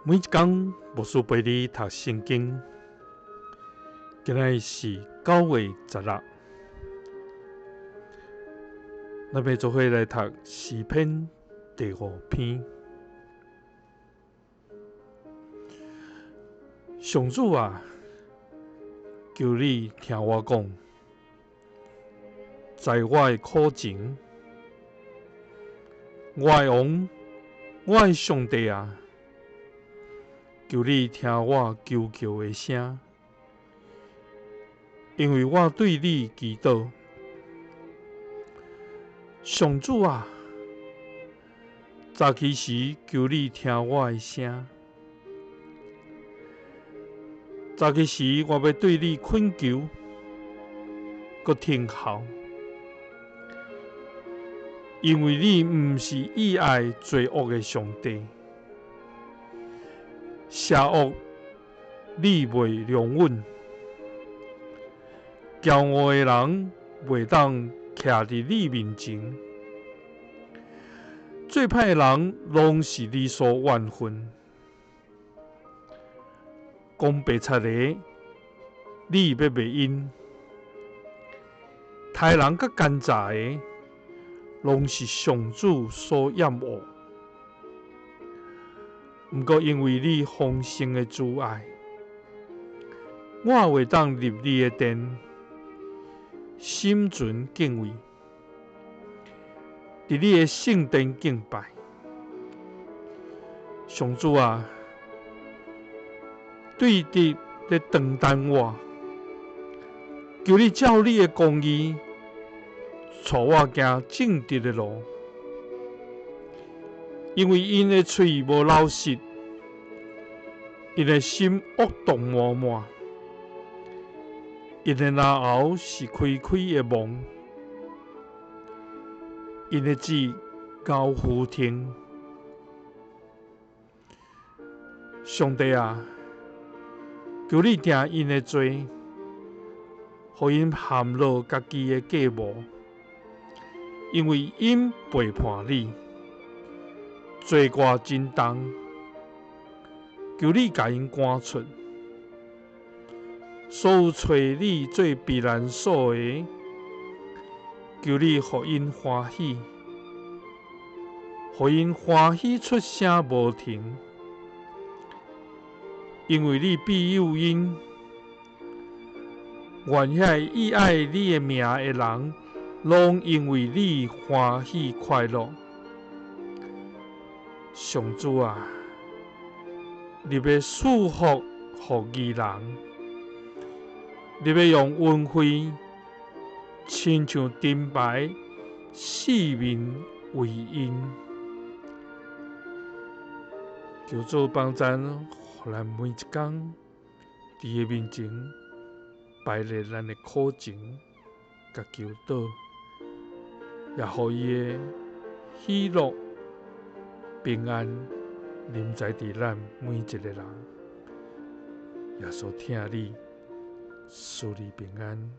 每一工牧師陪你讀聖經，今仔日是9月16，咱欲做伙來讀詩篇第五篇。上主啊，求你聽我講，在我的苦情，我的王，我的上帝啊，求你聽我求告的聲，因為我對你祈禱。上主啊，早起時求你聽我的聲，早起時我欲對你懇求，閣聽候，因為你毋是喜愛罪惡的上帝，邪惡你袂容忍，驕傲的人袂當徛佇你面前，做歹的人攏是你所怨恨，講白賊的，你欲滅𪜶，刣人佮奸詐的，攏是上主所厭惡。毋過因為你豐盛的慈愛，我會當入你的殿，心存敬畏，佇你的聖殿敬拜。上主啊，對敵咧長等我，求你照你的公義，帶我行正直的路，因為𪜶的喙無老實，𪜶的心惡毒滿滿，𪜶的嚨喉是開開的網，𪜶的舌咬浮停。上帝啊，求你定𪜶的罪，予𪜶陷落家己的計謀，因為𪜶背叛你，罪過真重，求你共𪜶趕出。所有揣你做避難所的，求你予𪜶歡喜，予𪜶歡喜出聲無停，因為你庇佑𪜶。願遐喜愛你的名的人，攏因為你歡喜快樂。上主啊，你欲賜福予義人，你欲用恩惠，親像盾牌，四面圍𪜶。求主幫贊，予咱每一工佇伊面前擺列咱的苦情佮求禱，也予伊的喜樂平安臨在佇咱每一个人。耶穌疼你，賜你平安。